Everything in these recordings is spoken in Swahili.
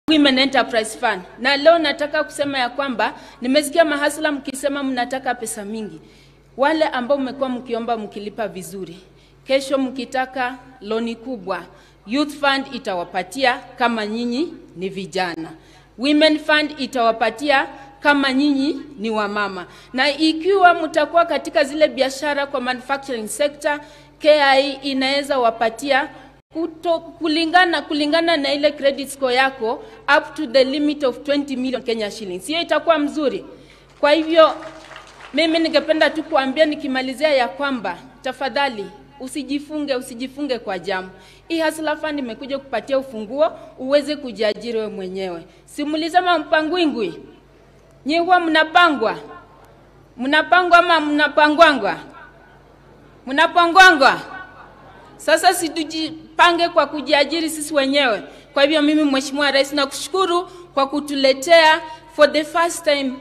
Women Enterprise Fund. Na leo nataka kusema ya kwamba nimesikia mahasla mkisema mnataka pesa mingi. Wale ambao mmekuwa mkiomba mkilipa vizuri, kesho mkitaka loni kubwa, Youth Fund itawapatia kama nyinyi ni vijana. Women Fund itawapatia kama nyinyi ni wamama. Na ikiwa mtakuwa katika zile biashara kwa manufacturing sector, KIE inaweza wapatia kulingana na ile credit score yako up to the limit of 20 million Kenya shillings. Hiyo itakuwa mzuri. Kwa hivyo mimi ningependa tu kuambia nikimalizia ya kwamba tafadhali usijifunge kwa jamu. Hii Hustler Fund imekuja kupatia ufunguo uweze kujiajiri wewe mwenyewe. Simuliza mpangwingwi. Nyi huwa mnapangwa? Mnapangwa ama mnapangwangwa? Mnapangwangwa? Sasa si tujipange kwa kujiajiri sisi wenyewe. Kwa hivyo mimi Mheshimiwa Rais nakushukuru kwa kutuletea for the first time.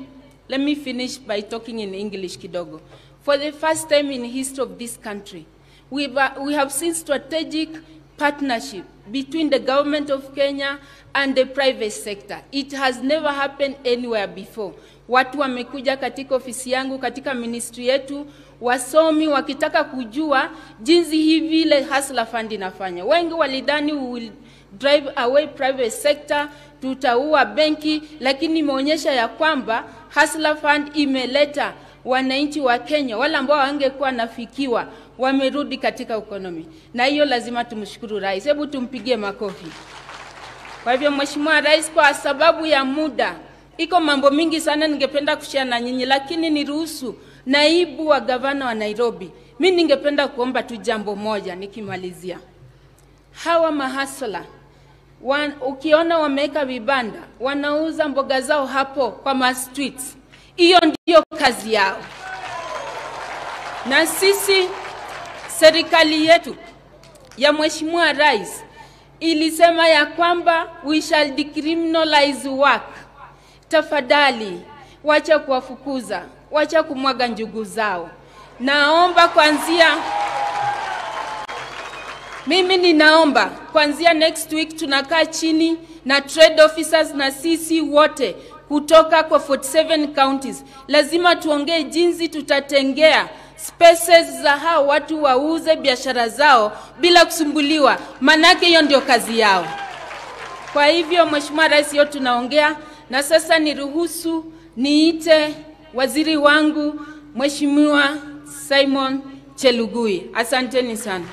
Let me finish by talking in English kidogo. For the first time in history of this country, we have seen strategic partnership between the government of Kenya and the private sector. It has never happened anywhere before. Watu wamekuja katika ofisi yangu, katika ministry yetu, wasomi wakitaka kujua jinsi hivi vile Hustler Fund inafanya. Wengi walidhani we will drive away private sector, tutaua benki, lakini imeonyesha ya kwamba Hustler Fund imeleta wananchi wa Kenya, wale ambao wangekuwa nafikiwa, wamerudi katika economy. Na hiyo lazima tumshukuru Rais. Hebu tumpigie makofi. Kwa hivyo Mheshimiwa Rais, kwa sababu ya muda, iko mambo mingi sana ningependa kushare na nyinyi, lakini niruhusu naibu wa gavana wa Nairobi. Mimi ningependa kuomba tu jambo moja nikimalizia. Hawa mahasla ukiona wameweka vibanda, wanauza mboga zao hapo kwa ma streets. Hiyo ndiyo kazi yao. Na sisi serikali yetu ya Mheshimiwa Rais ilisema ya kwamba we shall decriminalize work. Tafadhali wacha kuwafukuza, wacha kumwaga njugu zao. Naomba kuanzia, mimi ninaomba kuanzia next week tunakaa chini na trade officers na sisi wote kutoka kwa 47 counties. Lazima tuongee jinsi tutatengea spaces za hao watu wauze biashara zao bila kusumbuliwa. Manake hiyo ndio kazi yao. Kwa hivyo Mheshimiwa Rais, yote tunaongea. Na sasa niruhusu niite waziri wangu Mheshimiwa Simon Chelugui. Asanteni sana.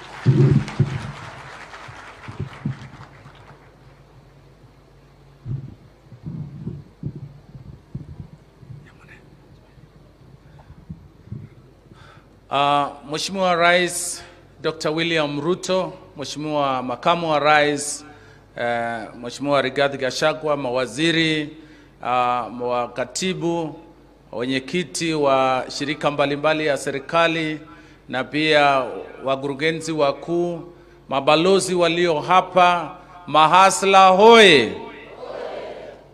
Mheshimiwa Rais Dr. William Ruto, Mheshimiwa Makamu wa Rais, Mheshimiwa Rigathi Gachagua, mawaziri, wakatibu, wenyekiti wa shirika mbalimbali ya serikali na pia wakurugenzi wakuu, mabalozi walio hapa, mahasla hoye.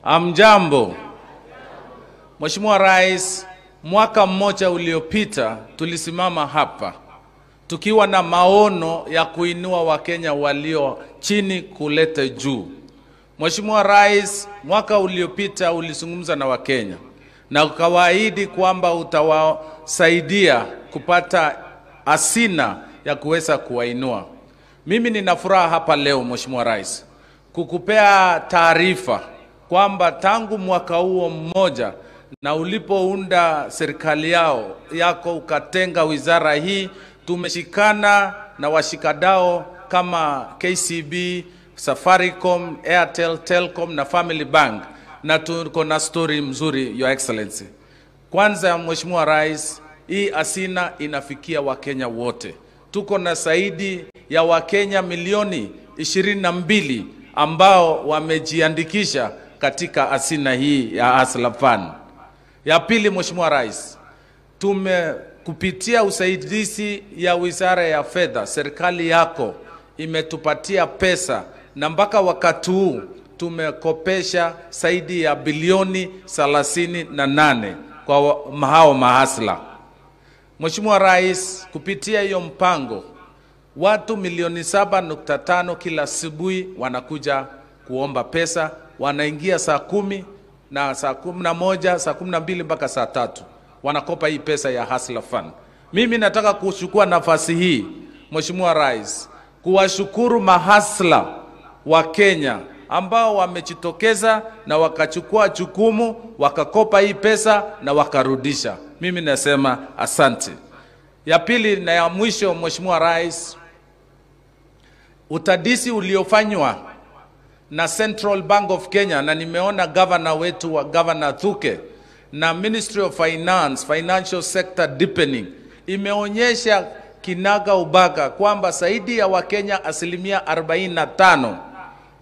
Amjambo. Mheshimiwa Rais, mwaka mmoja uliopita tulisimama hapa tukiwa na maono ya kuinua Wakenya walio chini kuleta juu. Mheshimiwa Rais, mwaka uliopita ulizungumza na Wakenya na ukawaahidi kwamba utawasaidia kupata asina ya kuweza kuwainua. Mimi nina furaha hapa leo Mheshimiwa Rais kukupea taarifa kwamba tangu mwaka huo mmoja na ulipounda serikali yako ukatenga wizara hii, tumeshikana na washikadau kama KCB, Safaricom, Airtel, Telcom na Family Bank, na tuko na story mzuri, Your Excellency. Kwanza Mheshimiwa Rais, hii asina inafikia Wakenya wote. Tuko na zaidi ya Wakenya milioni 22 ambao wamejiandikisha katika asina hii ya Hustler Fund. Ya pili Mheshimiwa Rais, tumekupitia usaidizi ya Wizara ya Fedha, serikali yako imetupatia pesa na mpaka wakati huu tumekopesha zaidi ya bilioni 38 kwa hao mahasla. Mheshimiwa Rais, kupitia hiyo mpango watu milioni 7.5 kila asubuhi wanakuja kuomba pesa Wanaingia saa 10 na saa 11, saa 12 mpaka saa 3. Wanakopa hii pesa ya Hustler Fund. Mimi nataka kuchukua nafasi hii, Mheshimiwa Rais, kuwashukuru mahasla wa Kenya ambao wamejitokeza na wakachukua jukumu, wakakopa hii pesa na wakarudisha. Mimi nasema asante. Ya pili na ya mwisho, Mheshimiwa Rais, utadisi uliofanywa na Central Bank of Kenya, na nimeona governor wetu wa Governor Thuke na Ministry of Finance, Financial Sector Deepening, imeonyesha kinaga ubaga kwamba zaidi ya Wakenya 45%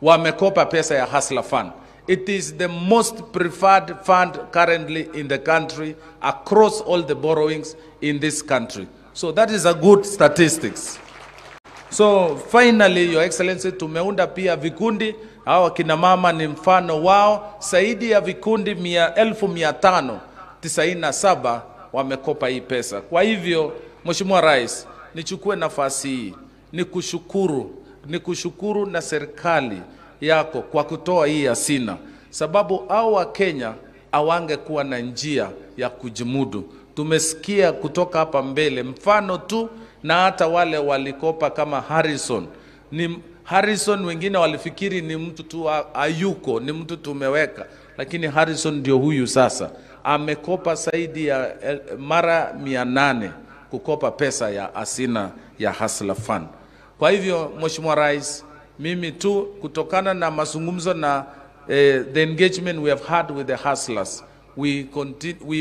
wamekopa pesa ya Hustler Fund. It is the most preferred fund currently in the country across all the borrowings in this country. So that is a good statistics. So finally, Your Excellency, tumeunda pia vikundi. Hawa kina mama ni mfano wao. Zaidi ya vikundi 597 wamekopa hii pesa. Kwa hivyo, Mheshimiwa Rais, nichukue nafasi hii nikushukuru na serikali yako kwa kutoa hii hazina, sababu hao wa Kenya hawangekuwa na njia ya kujimudu. Tumesikia kutoka hapa mbele mfano tu, na hata wale walikopa kama Harrison. Ni Harrison, wengine walifikiri ni mtu tu hayuko, ni mtu tumeweka, lakini Harrison ndio huyu sasa amekopa zaidi ya mara 800 kukopa pesa ya hazina ya Hustler Fund. Kwa hivyo, Mheshimiwa Rais, mimi tu kutokana na mazungumzo na the engagement we have had with the hustlers, we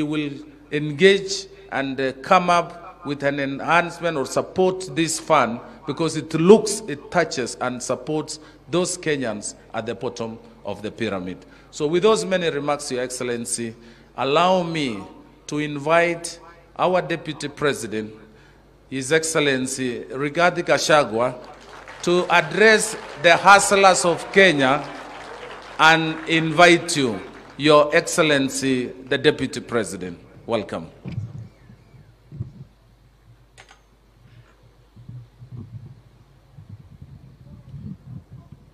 will engage and come up with an enhancement or support this fund, because it looks, it touches and supports those Kenyans at the bottom of the pyramid. So with those many remarks, Your Excellency, allow me to invite our Deputy President, His Excellency Rigathi Gachagua, to address the hustlers of Kenya and invite you, Your Excellency, the Deputy President. Welcome.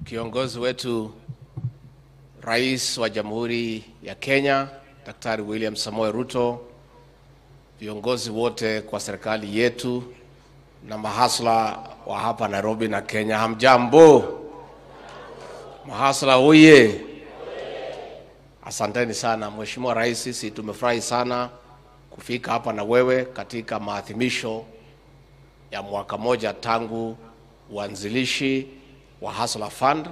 Kiongozi wetu Rais wa Jamhuri ya Kenya, Daktari William Samoei Ruto, viongozi wote kwa serikali yetu na mahasla wa hapa Nairobi na Kenya, hamjambo? Mahasla oye! Asanteni sana Mheshimiwa Rais, sisi tumefurahi sana kufika hapa na wewe katika maadhimisho ya mwaka moja tangu uanzilishi wa Hustler Fund,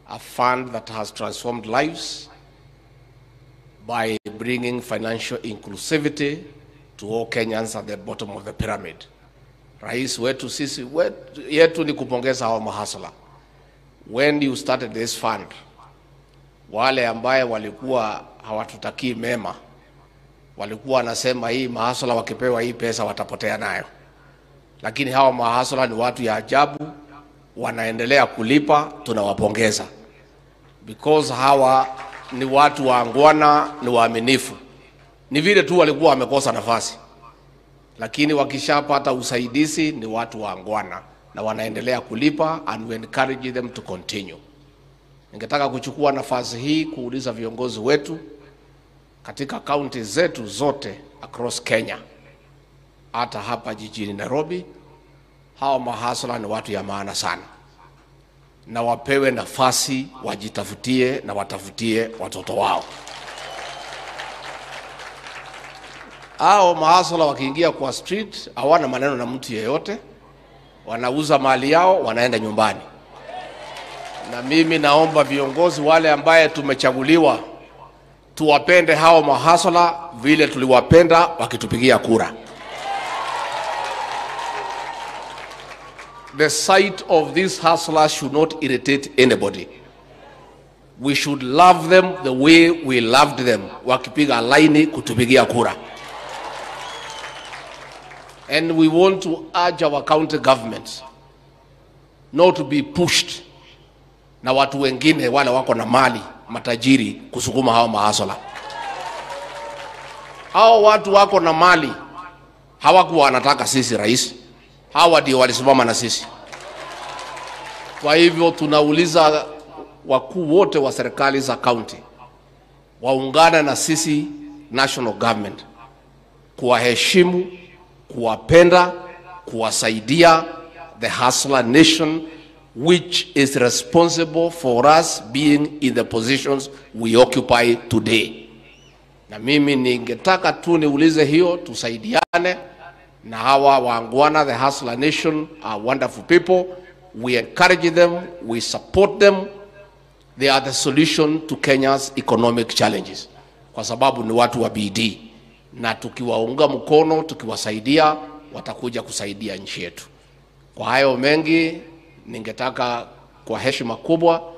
a fund that has transformed lives by bringing financial inclusivity to all Kenyans at the bottom of the pyramid. Rais wetu sisi yetu ni kupongeza hao mahasla. When you started this fund, wale ambaye walikuwa hawatutakii mema walikuwa wanasema hii mahasla wakipewa hii pesa watapotea nayo. Lakini hawa mahasla ni watu ya ajabu, wanaendelea kulipa, tunawapongeza. Because hawa ni watu waangwana, ni waaminifu. Ni vile tu walikuwa wamekosa nafasi, lakini wakishapata usaidizi ni watu waangwana na wanaendelea kulipa, and we encourage them to continue. Ningetaka kuchukua nafasi hii kuuliza viongozi wetu katika kaunti zetu zote across Kenya, hata hapa jijini Nairobi, hawa mahasla ni watu ya maana sana, na wapewe nafasi wajitafutie na watafutie watoto wao. Hao mahasla wakiingia kwa street hawana maneno na mtu yeyote, wanauza mali yao, wanaenda nyumbani. Na mimi naomba viongozi wale ambaye tumechaguliwa tuwapende hao mahasla vile tuliwapenda wakitupigia kura. The sight of these hustlers should not irritate anybody. We should love them the way we loved them wakipiga laini kutupigia kura. And we want to urge our county governments not to be pushed na watu wengine wale wako na mali matajiri kusukuma hao mahasla. Hao watu wako na mali hawakuwa wanataka sisi rais. Hawa ndio walisimama na sisi. Kwa hivyo tunauliza wakuu wote wa serikali za county waungane na sisi national government kuwaheshimu, kuwapenda, kuwasaidia the Hustler Nation, which is responsible for us being in the positions we occupy today. Na mimi ningetaka tu niulize hiyo, tusaidiane na hawa waangwana. The Hustler Nation are wonderful people. We encourage them, we support them. They are the solution to Kenya's economic challenges, kwa sababu ni watu wa bidii, na tukiwaunga mkono, tukiwasaidia, watakuja kusaidia nchi yetu. Kwa hayo mengi, ningetaka kwa heshima kubwa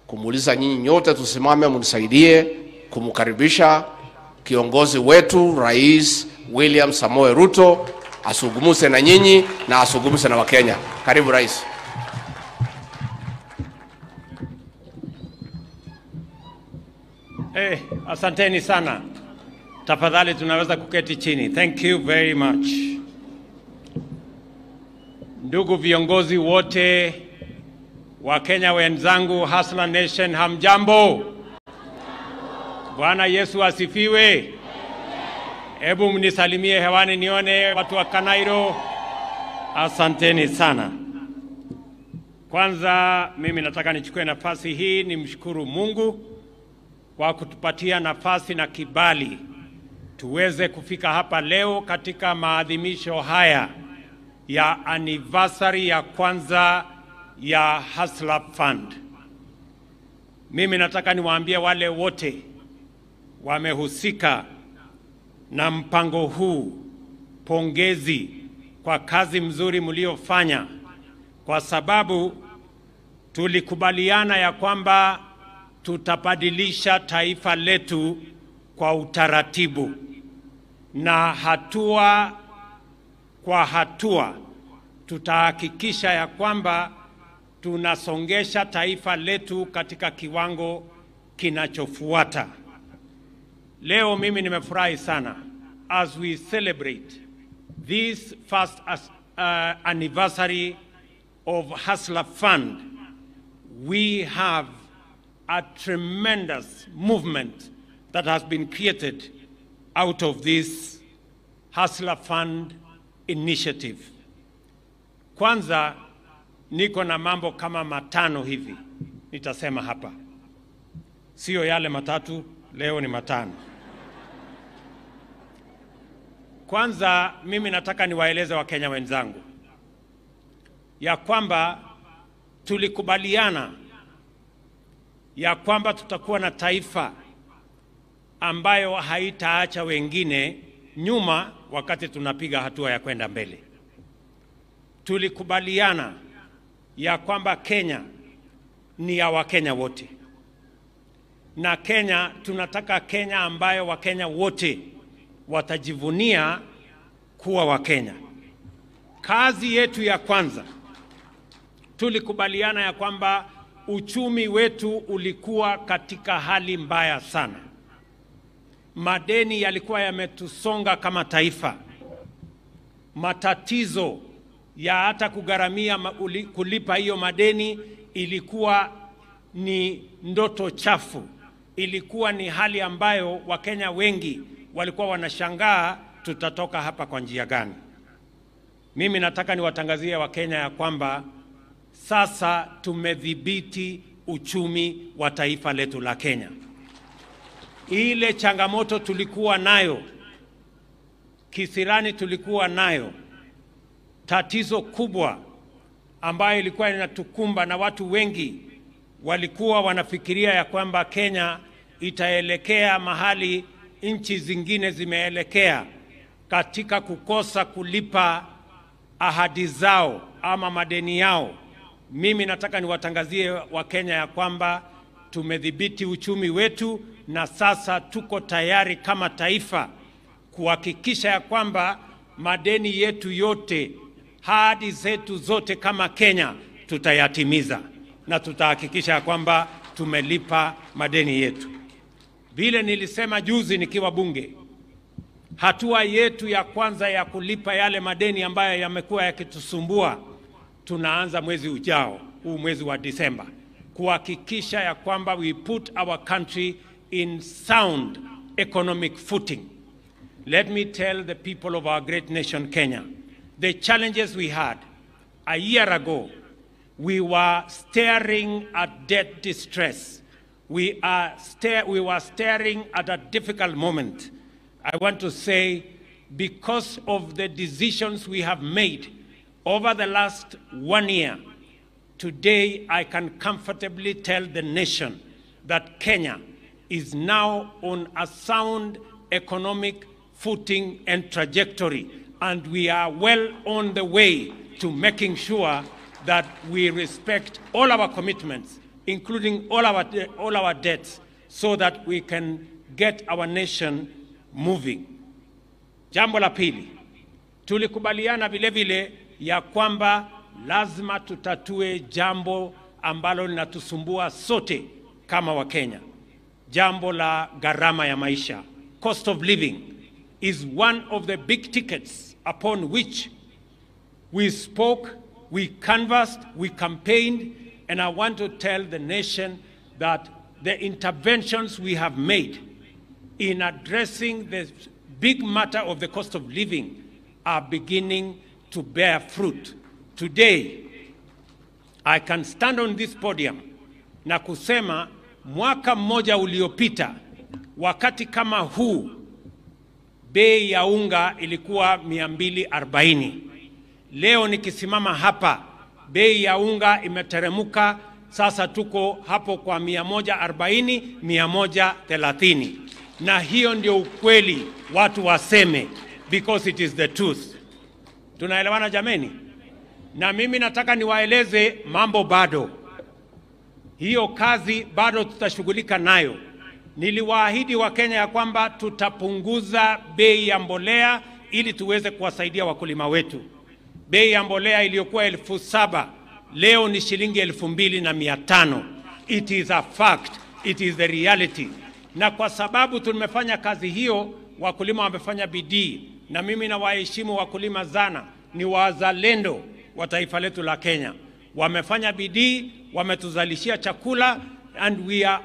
kumuuliza nyinyi nyote tusimame mnisaidie kumkaribisha kiongozi wetu Rais William Samoei Ruto asungumze na nyinyi na asungumze na Wakenya. Karibu Rais. Hey, asanteni sana. Tafadhali tunaweza kuketi chini. Thank you very much. Ndugu viongozi wote wa Kenya wenzangu, Hustler Nation, hamjambo? Bwana Yesu asifiwe. Hebu mnisalimie hewani nione watu wa Kanairo. Asanteni sana. Kwanza mimi nataka nichukue nafasi hii nimshukuru Mungu kwa kutupatia nafasi na kibali tuweze kufika hapa leo katika maadhimisho haya ya anniversary ya kwanza ya Hustler Fund. Mimi nataka niwaambie wale wote wamehusika na mpango huu, pongezi kwa kazi mzuri mliofanya, kwa sababu tulikubaliana ya kwamba tutabadilisha taifa letu kwa utaratibu na hatua kwa hatua tutahakikisha ya kwamba tunasongesha taifa letu katika kiwango kinachofuata. Leo mimi nimefurahi sana as we celebrate this first anniversary of Hustler Fund. We have a tremendous movement that has been created out of this Hustler Fund initiative. Kwanza niko na mambo kama matano hivi nitasema hapa. Sio yale matatu, leo ni matano. Kwanza mimi nataka niwaeleze Wakenya wenzangu ya kwamba tulikubaliana ya kwamba tutakuwa na taifa ambayo haitaacha wengine nyuma wakati tunapiga hatua ya kwenda mbele. Tulikubaliana ya kwamba Kenya ni ya Wakenya wote. Na Kenya, tunataka Kenya ambayo Wakenya wote watajivunia kuwa Wakenya. Kazi yetu ya kwanza, tulikubaliana ya kwamba uchumi wetu ulikuwa katika hali mbaya sana. Madeni yalikuwa yametusonga kama taifa. Matatizo ya hata kugharamia kulipa hiyo madeni ilikuwa ni ndoto chafu. Ilikuwa ni hali ambayo Wakenya wengi walikuwa wanashangaa tutatoka hapa kwa njia gani. Mimi nataka niwatangazie Wakenya ya kwamba sasa tumedhibiti uchumi wa taifa letu la Kenya. Ile changamoto tulikuwa nayo, kisirani tulikuwa nayo, tatizo kubwa ambayo ilikuwa inatukumba na watu wengi walikuwa wanafikiria ya kwamba Kenya itaelekea mahali nchi zingine zimeelekea katika kukosa kulipa ahadi zao ama madeni yao. Mimi nataka niwatangazie Wakenya ya kwamba tumedhibiti uchumi wetu na sasa tuko tayari kama taifa kuhakikisha ya kwamba madeni yetu yote, ahadi zetu zote kama Kenya tutayatimiza na tutahakikisha kwamba tumelipa madeni yetu. Vile nilisema juzi nikiwa bunge, hatua yetu ya kwanza ya kulipa yale madeni ambayo yamekuwa yakitusumbua tunaanza mwezi ujao, huu mwezi wa Disemba. kuhakikisha ya kwamba we put our country in sound economic footing. Let me tell the people of our great nation, Kenya, the challenges we had a year ago. We were staring at debt distress. We were staring at a difficult moment. I want to say, because of the decisions we have made over the last 1 year, today I can comfortably tell the nation that Kenya is now on a sound economic footing and trajectory, and we are well on the way to making sure that we respect all our commitments, including all our debts, so that we can get our nation moving. Jambo la pili, tulikubaliana vile vile ya kwamba lazima tutatue jambo ambalo linatusumbua sote kama Wakenya. Jambo la gharama ya maisha. Cost of living is one of the big tickets upon which we spoke, we canvassed, we campaigned, and I want to tell the nation that the interventions we have made in addressing the big matter of the cost of living are beginning to bear fruit. Today, I can stand on this podium na kusema mwaka mmoja uliopita, wakati kama huu, bei ya unga ilikuwa 240. Leo nikisimama hapa, bei ya unga imeteremuka, sasa tuko hapo kwa 140, 130. Na hiyo ndio ukweli watu waseme, because it is the truth. Tunaelewana jameni? Na mimi nataka niwaeleze mambo bado. Hiyo kazi bado tutashughulika nayo. Niliwaahidi wa Kenya ya kwamba tutapunguza bei ya mbolea ili tuweze kuwasaidia wakulima wetu. Bei ya mbolea iliyokuwa 7,000 leo ni shilingi 2,500. It is a fact, it is the reality. Na kwa sababu tumefanya kazi hiyo, wakulima wamefanya bidii, na mimi nawaheshimu wakulima sana, ni wazalendo wa taifa letu la Kenya. Wamefanya bidii, wametuzalishia chakula, and we are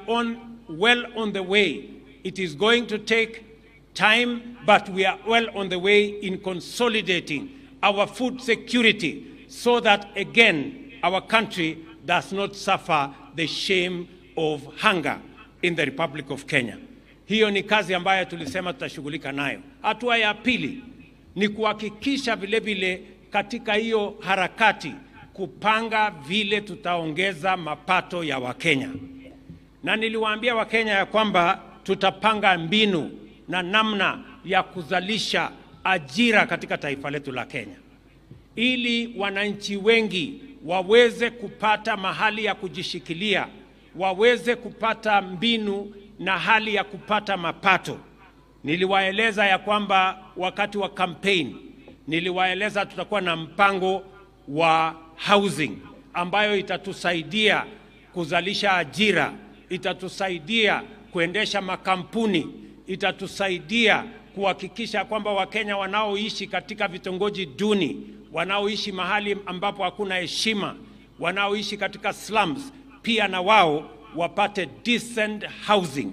well on the way. It is going to take time, but we are well on the way in consolidating our food security so that, again, our country does not suffer the shame of hunger in the Republic of Kenya. Hiyo ni kazi ambayo tulisema tutashughulika nayo. Hatua ya pili ni kuhakikisha vile vile katika hiyo harakati kupanga vile tutaongeza mapato ya Wakenya. Na niliwaambia Wakenya ya kwamba tutapanga mbinu na namna ya kuzalisha ajira katika taifa letu la Kenya, ili wananchi wengi waweze kupata mahali ya kujishikilia, waweze kupata mbinu na hali ya kupata mapato. Niliwaeleza ya kwamba wakati wa campaign, niliwaeleza tutakuwa na mpango wa housing ambayo itatusaidia kuzalisha ajira, itatusaidia kuendesha makampuni, itatusaidia kuhakikisha kwamba Wakenya wanaoishi katika vitongoji duni, wanaoishi mahali ambapo hakuna heshima, wanaoishi katika slums, pia na wao wapate decent housing.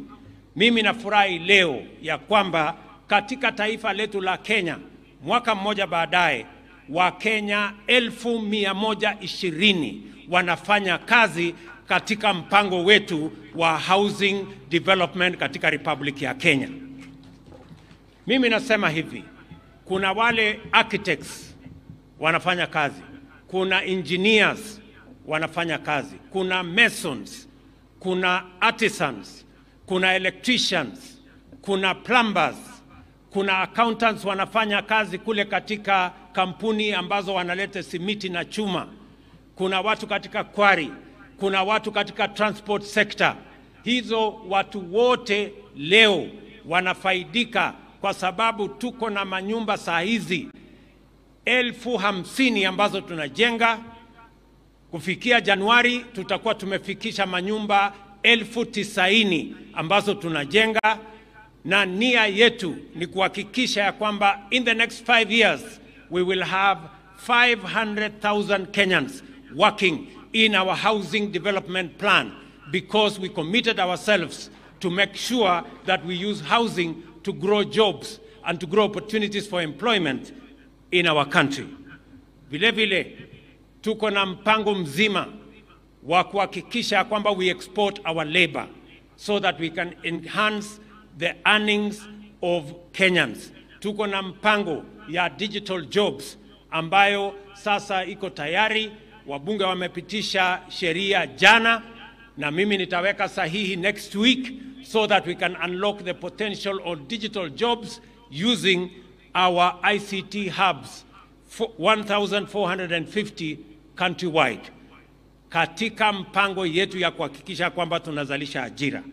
Mimi nafurahi leo ya kwamba katika taifa letu la Kenya, mwaka mmoja baadaye, Wakenya 120,000 wanafanya kazi katika mpango wetu wa housing development katika Republic ya Kenya. Mimi nasema hivi, kuna wale architects wanafanya kazi, kuna engineers wanafanya kazi, kuna masons, kuna artisans, kuna electricians, kuna plumbers, kuna accountants wanafanya kazi kule katika kampuni ambazo wanaleta simiti na chuma, kuna watu katika quarry, kuna watu katika transport sector. Hizo watu wote leo wanafaidika kwa sababu tuko na manyumba saa hizi 50,000 ambazo tunajenga. Kufikia Januari tutakuwa tumefikisha manyumba 90,000 ambazo tunajenga, na nia yetu ni kuhakikisha ya kwamba in the next 5 years we will have 500,000 Kenyans working in our housing development plan because we committed ourselves to make sure that we use housing to grow jobs and to grow opportunities for employment in our country. Vile vile tuko na mpango mzima wa kuhakikisha kwamba we export our labor so that we can enhance the earnings of Kenyans. Tuko na mpango ya digital jobs ambayo sasa iko tayari, wabunge wamepitisha sheria jana na mimi nitaweka sahihi next week so that we can unlock the potential of digital jobs using our ICT hubs 1450 countrywide katika mpango yetu ya kuhakikisha kwamba tunazalisha ajira.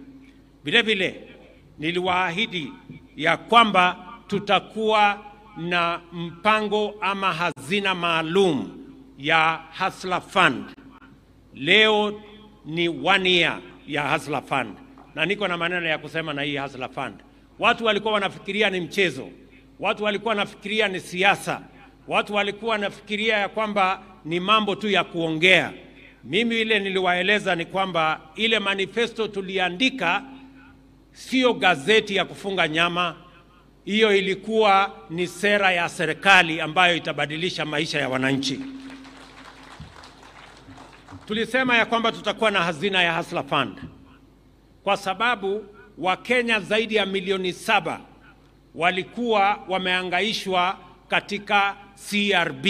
Vile vile niliwaahidi ya kwamba tutakuwa na mpango ama hazina maalum ya Hustler Fund. Leo ni 1 year ya Hustler Fund, na niko na maneno ya kusema na hii Hustler Fund. Watu walikuwa wanafikiria ni mchezo, watu walikuwa wanafikiria ni siasa, watu walikuwa wanafikiria ya kwamba ni mambo tu ya kuongea. Mimi ile niliwaeleza ni kwamba ile manifesto tuliandika sio gazeti ya kufunga nyama. Hiyo ilikuwa ni sera ya serikali ambayo itabadilisha maisha ya wananchi. Tulisema ya kwamba tutakuwa na hazina ya Hustler Fund kwa sababu Wakenya zaidi ya milioni 7 walikuwa wameangaishwa katika CRB.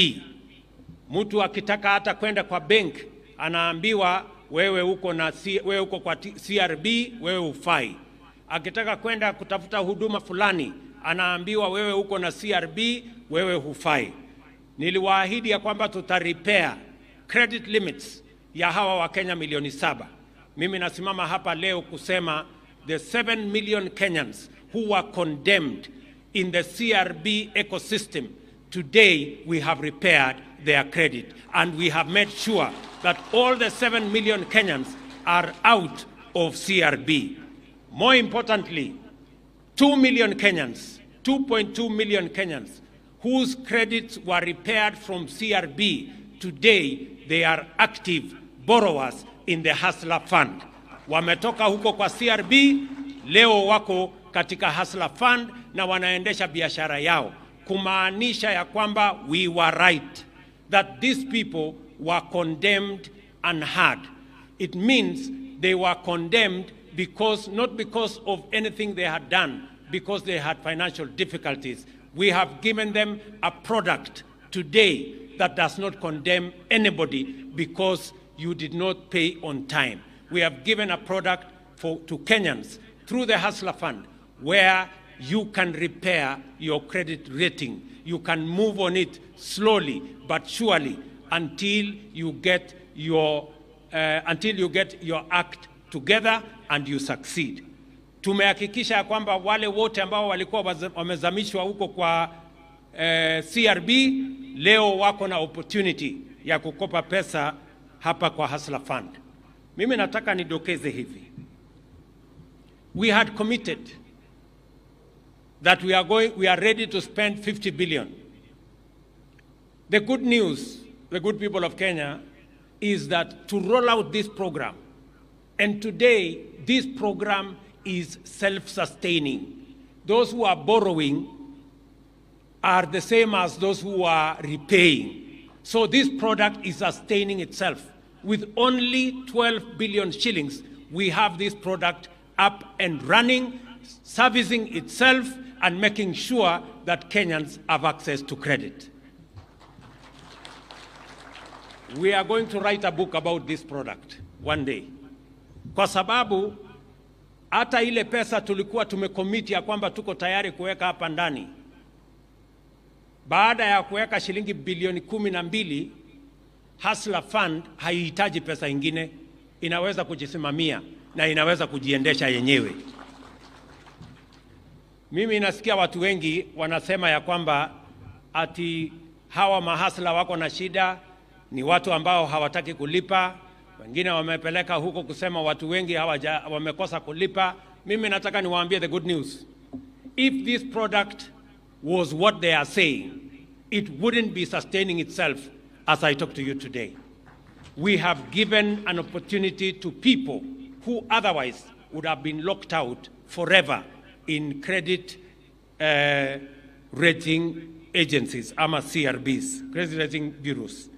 Mtu akitaka hata kwenda kwa bank anaambiwa wewe uko na wewe uko kwa CRB, wewe hufai. Akitaka kwenda kutafuta huduma fulani anaambiwa wewe uko na CRB, wewe hufai. Niliwaahidi ya kwamba tuta repair credit limits ya hawa Wakenya milioni 7. Mimi nasimama hapa leo kusema the 7 million Kenyans who were condemned in the CRB ecosystem, today we have repaired their credit and we have made sure that all the 7 million Kenyans are out of CRB. More importantly, 2 million Kenyans, 2.2 million Kenyans whose credits were repaired from CRB, today they are active borrowers in the Hustler Fund. Wametoka huko kwa CRB, leo wako katika Hustler Fund na wanaendesha biashara yao, kumaanisha ya kwamba we were right that these people were condemned and hard. It means they were condemned because, not because of anything they had done, because they had financial difficulties. We have given them a product today that does not condemn anybody because you did not pay on time. We have given a product to Kenyans through the Hustler Fund where you can repair your credit rating. You can move on it slowly but surely until you get your act together and you succeed. Tumehakikisha ya kwamba wale wote ambao walikuwa wamezamishwa huko kwa CRB leo wako na opportunity ya kukopa pesa hapa kwa Hustler Fund. Mimi nataka nidokeze hivi. We had committed that we are ready to spend 50 billion. The good news, the good people of Kenya, is that to roll out this program, and today this program is self-sustaining. Those who are borrowing are the same as those who are repaying. So this product is sustaining itself. With only 12 billion shillings, we have this product up and running, servicing itself and making sure that Kenyans have access to credit. We are going to write a book about this product one day. Kwa sababu hata ile pesa tulikuwa tumecommit ya kwamba tuko tayari kuweka hapa ndani, baada ya kuweka shilingi bilioni 12, Hustler Fund haihitaji pesa ingine, inaweza kujisimamia na inaweza kujiendesha yenyewe. Mimi nasikia watu wengi wanasema ya kwamba ati hawa mahasla wako na shida, ni watu ambao hawataki kulipa, wengine wamepeleka huko kusema watu wengi wamekosa kulipa. Mimi nataka niwaambie the good news. If this product was what they are saying, it wouldn't be sustaining itself as I talk to you today. We have given an opportunity to people who otherwise would have been locked out forever in credit rating agencies ama CRBs, credit rating bureaus.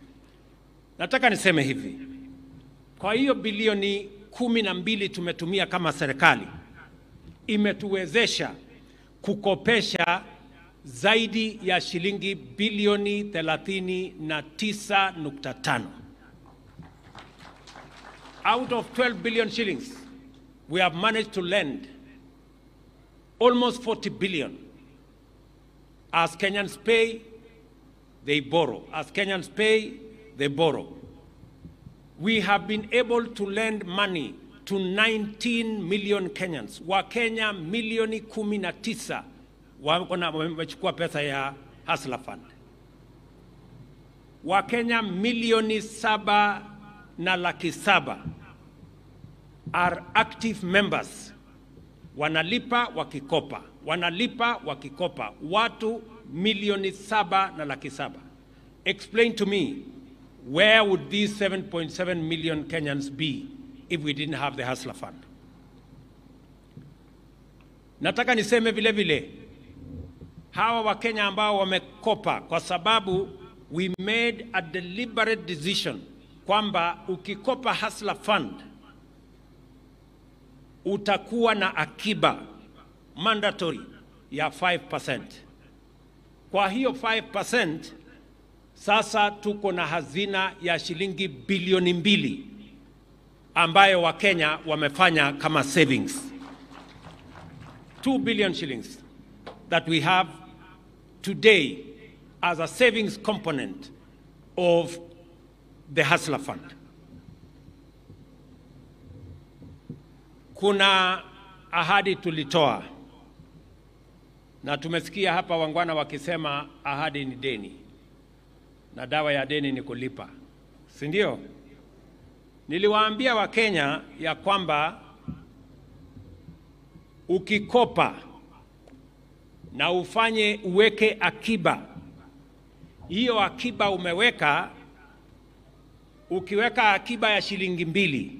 Nataka niseme hivi, kwa hiyo bilioni 12 tumetumia kama serikali, imetuwezesha kukopesha zaidi ya shilingi bilioni 39.5. Out of 12 billion shillings, we have managed to lend almost 40 billion. As Kenyans pay, they borrow. As Kenyans pay, they borrow. We have been able to lend money to 19 million Kenyans. Wakenya milioni 19 wamechukua pesa ya Hustler Fund. Wakenya milioni 7 na 700,000 are active members. Wanalipa wakikopa, wanalipa wakikopa, watu milioni 7 na 700,000. Explain to me, where would these 7.7 million Kenyans be if we didn't have the Hustler Fund? Nataka niseme vile vile, hawa Wakenya ambao wamekopa, kwa sababu we made a deliberate decision kwamba ukikopa Hustler Fund utakuwa na akiba mandatory ya 5%. Kwa hiyo 5%, sasa tuko na hazina ya shilingi bilioni 2 ambayo Wakenya wamefanya kama savings. 2 billion shillings that we have today as a savings component of the Hustler Fund. Kuna ahadi tulitoa na tumesikia hapa waungwana wakisema ahadi ni deni na dawa ya deni ni kulipa, si ndio? Niliwaambia Wakenya ya kwamba ukikopa na ufanye uweke akiba, hiyo akiba umeweka, ukiweka akiba ya shilingi 2,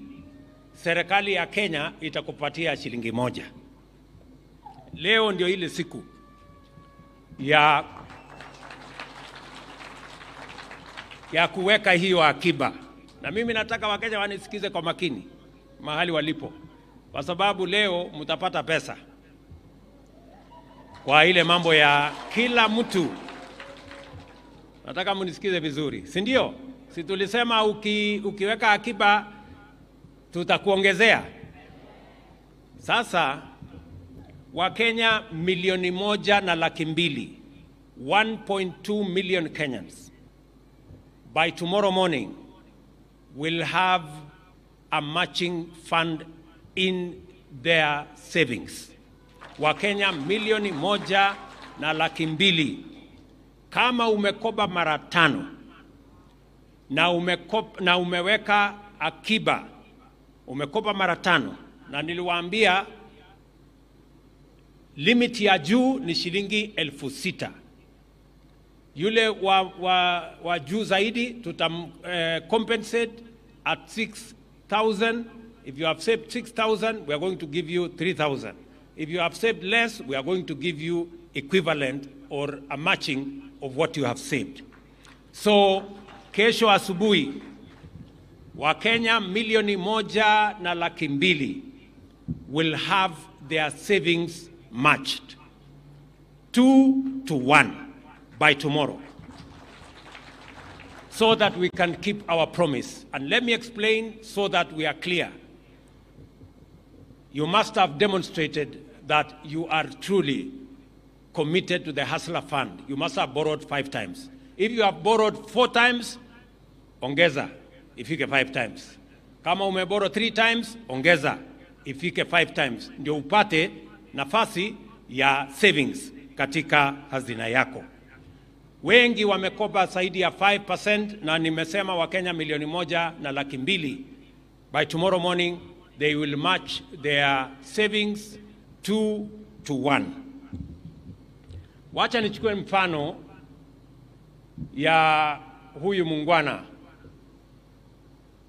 serikali ya Kenya itakupatia shilingi 1. Leo ndio ile siku ya kuweka hiyo akiba, na mimi nataka Wakenya wanisikize kwa makini mahali walipo, kwa sababu leo mtapata pesa kwa ile mambo ya kila mtu. Nataka mnisikize vizuri, si ndio? Si tulisema ukiweka akiba tutakuongezea? Sasa Wakenya milioni 1 na 200,000, 1.2 million Kenyans, by tomorrow morning will have a matching fund in their savings. Wakenya milioni 1 na 200,000. Kama umekopa mara tano na umeweka akiba, umekopa mara tano, na niliwaambia limit ya juu ni shilingi 6,000. Yule wa juu zaidi tutam compensate at 6,000. If you have saved 6,000, we are going to give you 3,000. If you have saved less, we are going to give you equivalent or a matching of what you have saved. So kesho asubuhi Wakenya milioni 1 na 200,000 will have their savings matched 2 to 1 by tomorrow so that we can keep our promise. And let me explain so that we are clear. You must have demonstrated that you are truly committed to the Hustler Fund. You must have borrowed five times. If you have borrowed four times, ongeza ifike five times. Kama umeborrow three times, ongeza ifike five times, ndio upate nafasi ya savings katika hazina yako. Wengi wamekopa zaidi ya 5% na nimesema Wakenya milioni 1 na 200,000, by tomorrow morning they will match their savings 2 to 1. Wacha nichukue mfano ya huyu muungwana.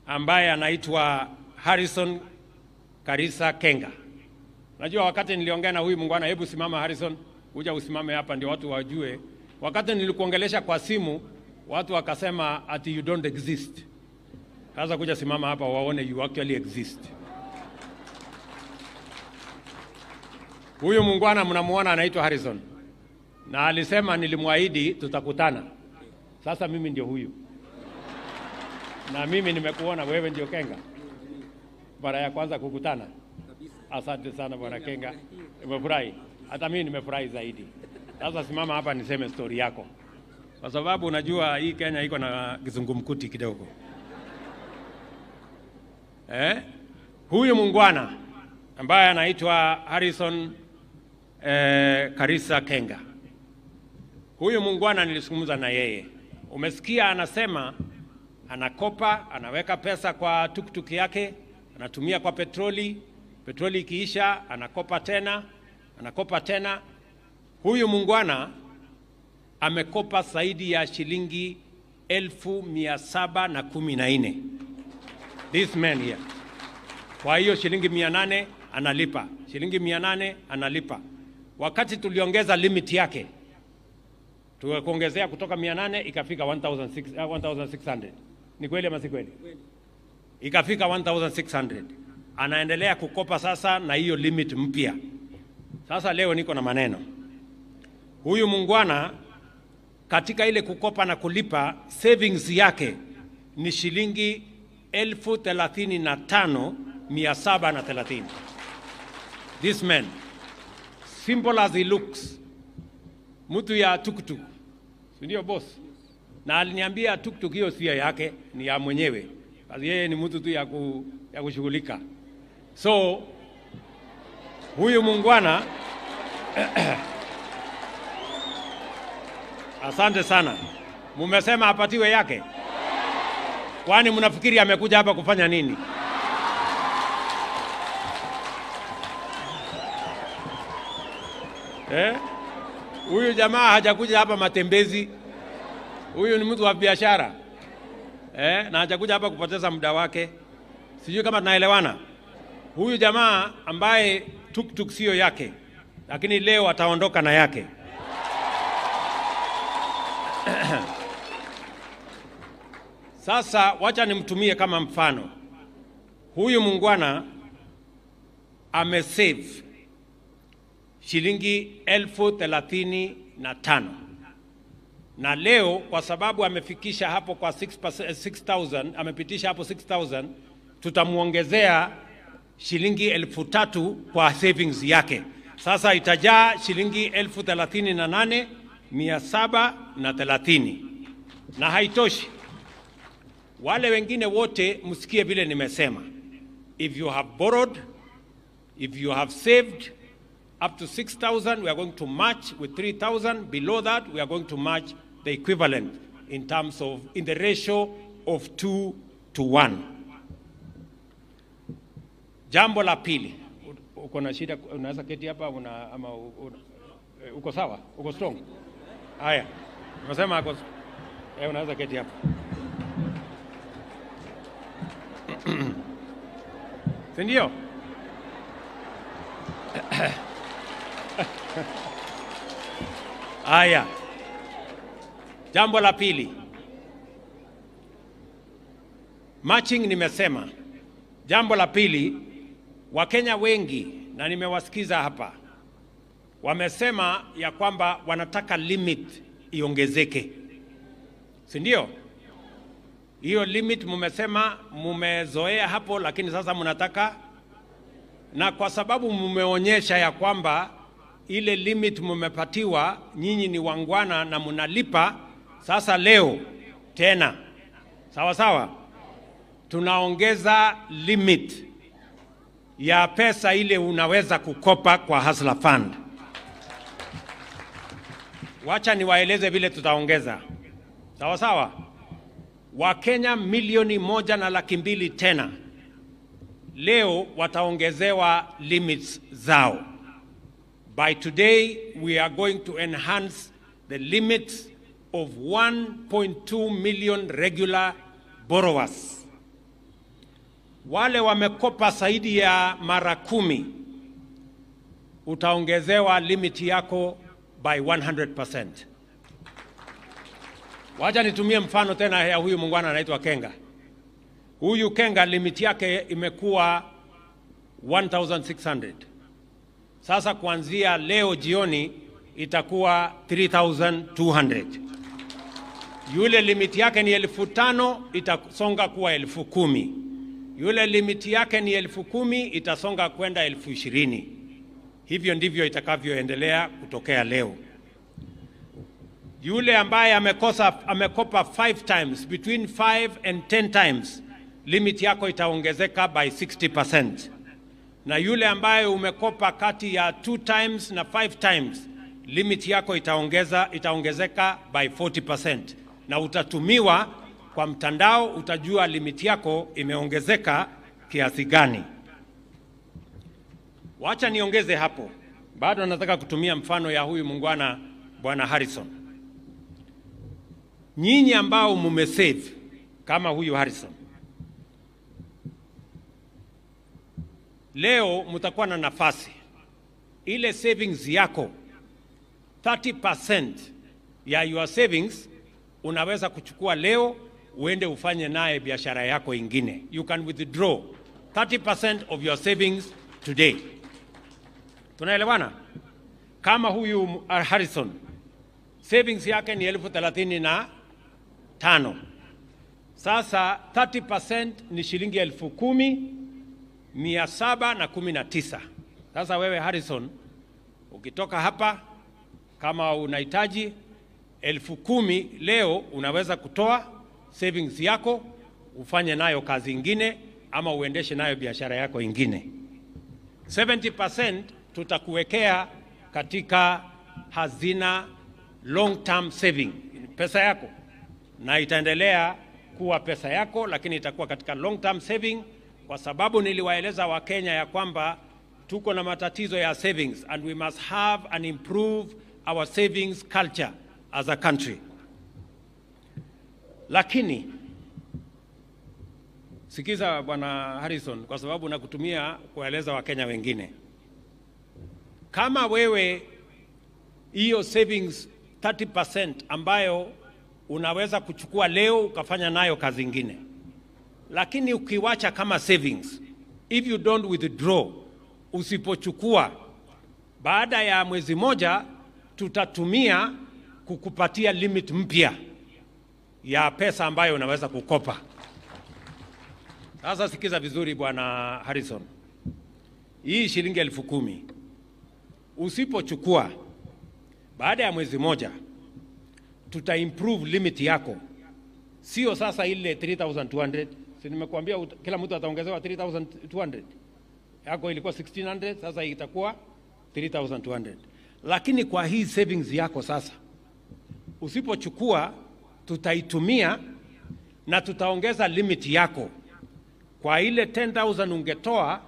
ambaye anaitwa Harrison Karisa Kenga. Najua wakati niliongea na huyu muungwana, hebu simama Harrison, kuja usimame hapa ndio watu wajue. Wakati nilikuongelesha kwa simu, watu wakasema ati you don't exist. Sasa kuja simama hapa waone you actually exist. Huyu muungwana mnamuona anaitwa Harrison. Na alisema nilimwahidi tutakutana. Sasa mimi ndio huyu. Na mimi nimekuona wewe ndio Kenga. Mara ya kwanza kukutana. Asante sana bwana Kenga. Nimefurahi. Hata mimi nimefurahi zaidi. Sasa simama hapa niseme story yako. Kwa sababu unajua hii Kenya iko na kizungumkuti kidogo. Huyu muungwana ambaye anaitwa Harrison Karisa Kenga. Huyu muungwana nilizungumza na yeye. Umesikia anasema anakopa, anaweka pesa kwa tuktuk yake, anatumia kwa petroli, petroli ikiisha anakopa tena, anakopa tena. Huyu muungwana amekopa zaidi ya shilingi 714,000. This man here. Kwa hiyo shilingi 800 analipa, shilingi 800 analipa. Wakati tuliongeza limit yake, tukaongezea kutoka 800 ikafika 1600. Ni kweli ama si kweli? Ikafika 1600. Anaendelea kukopa sasa na hiyo limit mpya. Sasa leo niko na maneno. Huyu muungwana katika ile kukopa na kulipa, savings yake ni shilingi 35,730. This man, simple as he looks, mtu ya tuktuk, si ndio boss? Na aliniambia tuktuk hiyo si yake, ni ya mwenyewe. Kazi yeye ni mtu tu ya kushughulika. So huyu muungwana asante sana. Mumesema apatiwe yake? Kwani mnafikiri amekuja hapa kufanya nini? Huyu jamaa hajakuja hapa matembezi. Huyu ni mtu wa biashara. Na hajakuja hapa kupoteza muda wake. Sijui kama tunaelewana. Huyu jamaa ambaye tuktuk sio yake, lakini leo ataondoka na yake. Sasa wacha nimtumie kama mfano. Huyu muungwana amesave shilingi 35,000. Na leo kwa sababu amefikisha hapo kwa 6,000, amepitisha hapo 6,000, tutamuongezea shilingi 3,000 kwa savings yake. Sasa itajaa shilingi 38,730. Na haitoshi. Wale wengine wote msikie vile nimesema. If you have borrowed, if you have saved up to 6,000, we are going to match with 3,000. Below that, we are going to match the equivalent in terms of, in the ratio of 2 to 1. Jambo la pili. Uko na shida, unaweza keti hapa, ama uko sawa? Uko strong? Haya. Unasema uko, unaweza keti hapa. Ndio? Haya. Jambo la pili. Matching nimesema. Jambo la pili, Wakenya wengi na nimewasikiza hapa wamesema ya kwamba wanataka limit iongezeke. Si ndio? Hiyo limit mumesema mumezoea hapo, lakini sasa mnataka, na kwa sababu mumeonyesha ya kwamba ile limit mumepatiwa nyinyi ni wangwana na mnalipa, sasa leo tena sawa sawa tunaongeza limit ya pesa ile unaweza kukopa kwa Hustler Fund. Wacha niwaeleze vile tutaongeza. Sawa sawa. Wakenya 1,200,000 tena leo wataongezewa limits zao. By today we are going to enhance the limits of 1.2 million regular borrowers. Wale wamekopa zaidi ya mara 10, utaongezewa limit yako by 100%. Wacha nitumie mfano tena ya huyu muungwana anaitwa Kenga. Huyu Kenga limit yake imekuwa 1600. Sasa kuanzia leo jioni itakuwa 3200. Yule limit yake ni 5000 itasonga kuwa 10,000. Yule limit yake ni 10,000 itasonga kwenda 20,000. Hivyo ndivyo itakavyoendelea kutokea leo. Yule ambaye amekopa 5 times, between 5 and 10 times, limit yako itaongezeka by 60%. Na yule ambaye umekopa kati ya 2 times na 5 times, limit yako itaongezeka by 40%. Na utatumiwa kwa mtandao, utajua limit yako imeongezeka kiasi gani. Wacha niongeze hapo. Bado nataka kutumia mfano ya huyu muungwana Bwana Harrison. Nyinyi ambao mumesave kama huyu Harrison, leo mtakuwa na nafasi. Ile savings yako 30% ya your savings unaweza kuchukua leo uende ufanye naye biashara yako ingine. You can withdraw 30% of your savings today. Tunaelewana? Kama huyu Harrison savings yake ni 35,000. Sasa 30% ni shilingi 10,719. Sasa wewe Harrison ukitoka hapa kama unahitaji 10,000 leo unaweza kutoa savings yako ufanye nayo kazi ingine ama uendeshe nayo biashara yako ingine. 70% tutakuwekea katika hazina long term saving, pesa yako, na itaendelea kuwa pesa yako, lakini itakuwa katika long term saving, kwa sababu niliwaeleza Wakenya ya kwamba tuko na matatizo ya savings and we must have and improve our savings culture as a country. Lakini sikiza Bwana Harrison, kwa sababu nakutumia kueleza Wakenya wengine. Kama wewe hiyo savings 30% ambayo unaweza kuchukua leo ukafanya nayo kazi ingine, lakini ukiwacha kama savings, if you don't withdraw, usipochukua, baada ya mwezi moja tutatumia kukupatia limit mpya ya pesa ambayo unaweza kukopa. Sasa sikiza vizuri Bwana Harrison. Hii shilingi 10,000 usipochukua, baada ya mwezi moja tuta improve limit yako. Sio sasa ile 3200. Si nimekuambia kila mtu ataongezewa 3200. Yako ilikuwa 1600, sasa itakuwa 3200. Lakini kwa hii savings yako sasa usipochukua, tutaitumia na tutaongeza limit yako. Kwa ile 10,000 ungetoa,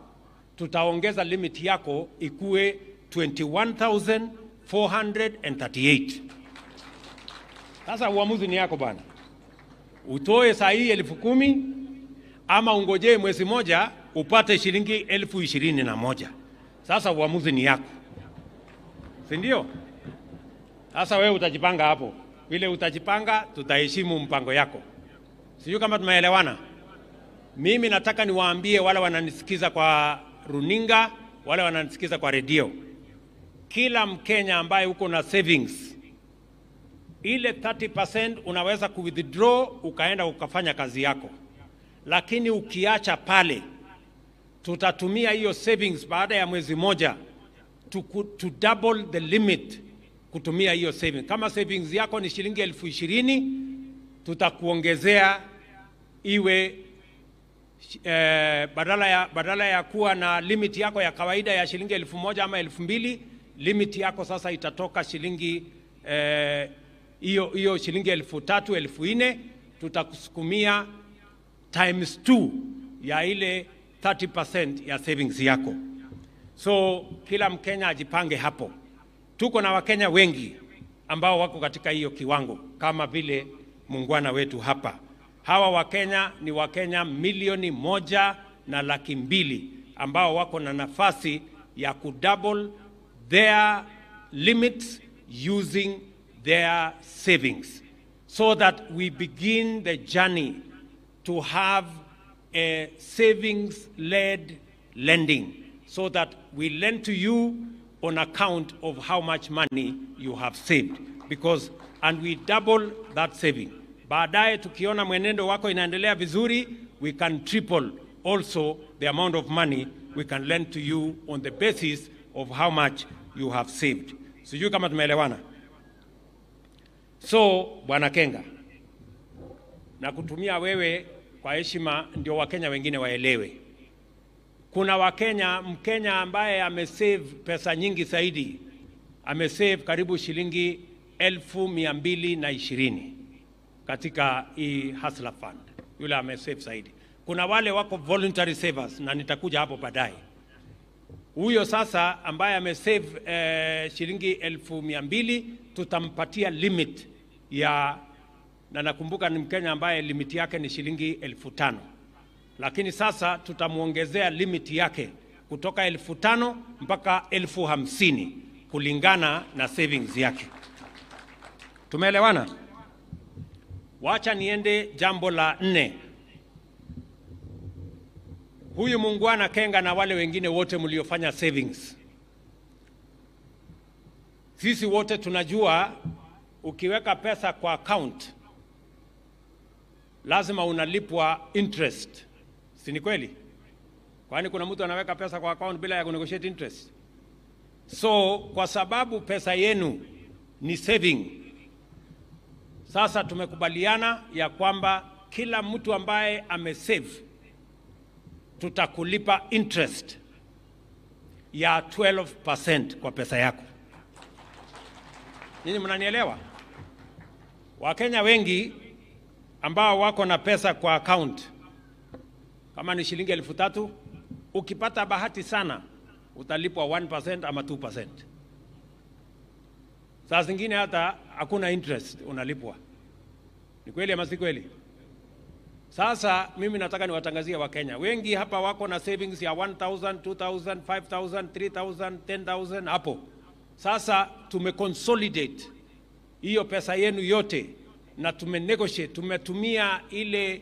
tutaongeza limit yako ikue 21,438. Sasa uamuzi ni yako bwana. Utoe saa hii 10,000 ama ungojee mwezi moja upate shilingi 21,000. Sasa uamuzi ni yako. Si ndio? Sasa wewe utajipanga hapo. Vile utajipanga, tutaheshimu mpango yako. Sijui kama tumeelewana. Mimi nataka niwaambie wale wananisikiza kwa runinga, wale wananisikiza kwa redio. Kila Mkenya ambaye uko na savings, ile 30% unaweza ku-withdraw ukaenda ukafanya kazi yako. Lakini ukiacha pale, tutatumia hiyo savings baada ya mwezi moja to double the limit kutumia hiyo savings. Kama savings yako ni shilingi 20,000, tutakuongezea iwe badala ya kuwa na limit yako ya kawaida ya shilingi 1,000 ama 2,000, limit yako sasa itatoka shilingi hiyo shilingi 3,000, 4,000, tutakusukumia times 2 ya ile 30% ya savings yako. So kila Mkenya ajipange hapo. Tuko na Wakenya wengi ambao wako katika hiyo kiwango kama vile muungwana wetu hapa. Hawa Wakenya ni Wakenya milioni 1 na 200,000 ambao wako na nafasi ya kudouble their limits using their savings, so that we begin the journey to have a savings-led lending, so that we lend to you on account of how much money you have saved, because and we double that saving. Baadaye tukiona mwenendo wako inaendelea vizuri, we can triple also the amount of money we can lend to you on the basis of how much you have saved. Sijui kama tumeelewana. So, Bwana Kenga, na kutumia wewe kwa heshima ndio Wakenya wengine waelewe. Kuna Wakenya, Mkenya ambaye amesave pesa nyingi zaidi, amesave karibu shilingi 220,000 katika hii Hustler Fund. Yule amesave zaidi. Kuna wale wako voluntary savers na nitakuja hapo baadaye. Huyo sasa ambaye amesave shilingi 200,000 tutampatia limit ya, na nakumbuka ni Mkenya ambaye limit yake ni shilingi 5,000. Lakini sasa tutamuongezea limit yake kutoka 5,000 mpaka 50,000 kulingana na savings yake. Tumeelewana? Wacha niende jambo la 4. Huyu muungwana Kenga na wale wengine wote mliofanya savings, sisi wote tunajua ukiweka pesa kwa account lazima unalipwa interest. Si ni kweli? Kwani kuna mtu anaweka pesa kwa account bila ya kunegotiate interest? So kwa sababu pesa yenu ni saving, sasa tumekubaliana ya kwamba kila mtu ambaye amesave tutakulipa interest ya 12% kwa pesa yako. Ninyi mnanielewa? Wakenya wengi ambao wako na pesa kwa account, kama ni shilingi 3,000, ukipata bahati sana utalipwa 1% ama 2%. Saa zingine hata hakuna interest unalipwa. Ni kweli ama si kweli? Sasa mimi nataka niwatangazie Wakenya wengi hapa wako na savings ya 1,000, 2,000, 5,000, 3,000, 10,000 hapo. Sasa tumeconsolidate hiyo pesa yenu yote na tumenegotiate, tumetumia ile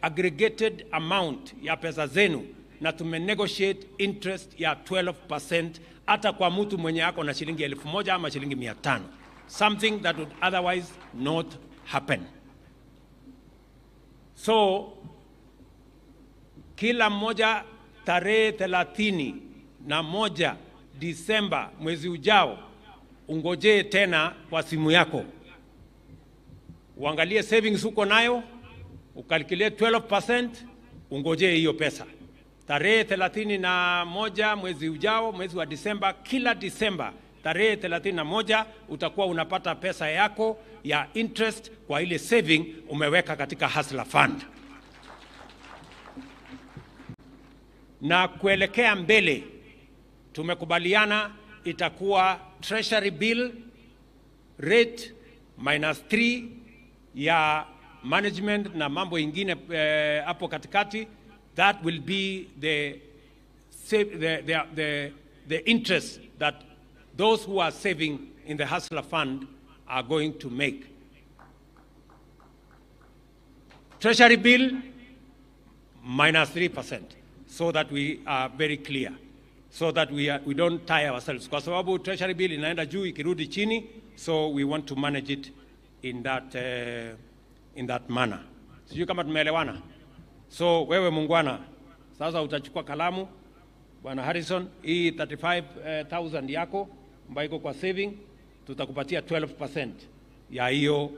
aggregated amount ya pesa zenu na tumenegotiate interest ya 12% hata kwa mtu mwenye ako na shilingi 1,000 ama shilingi 500. Something that would otherwise not happen. So kila mmoja tarehe 31 Disemba mwezi ujao, ungojee tena kwa simu yako, uangalie savings uko nayo, ukalculate 12%, ungojee hiyo pesa. Tarehe 31 mwezi ujao, mwezi wa Disemba, kila Disemba tarehe 31 utakuwa unapata pesa yako ya interest kwa ile saving umeweka katika Hustler Fund. Na kuelekea mbele tumekubaliana itakuwa treasury bill rate minus 3 ya management na mambo ingine hapo katikati. That will be the interest that those who are saving in the Hustler Fund are going to make. Treasury bill minus 3%, so that we are very clear, so that we don't tie ourselves. Kwa sababu treasury bill inaenda juu ikirudi chini, so we want to manage it in that manner. Sijui kama tumeelewana. So wewe muungwana, sasa utachukua kalamu, Bwana Harrison, hii 35,000 yako ambayo iko kwa saving, tutakupatia 12% ya hiyo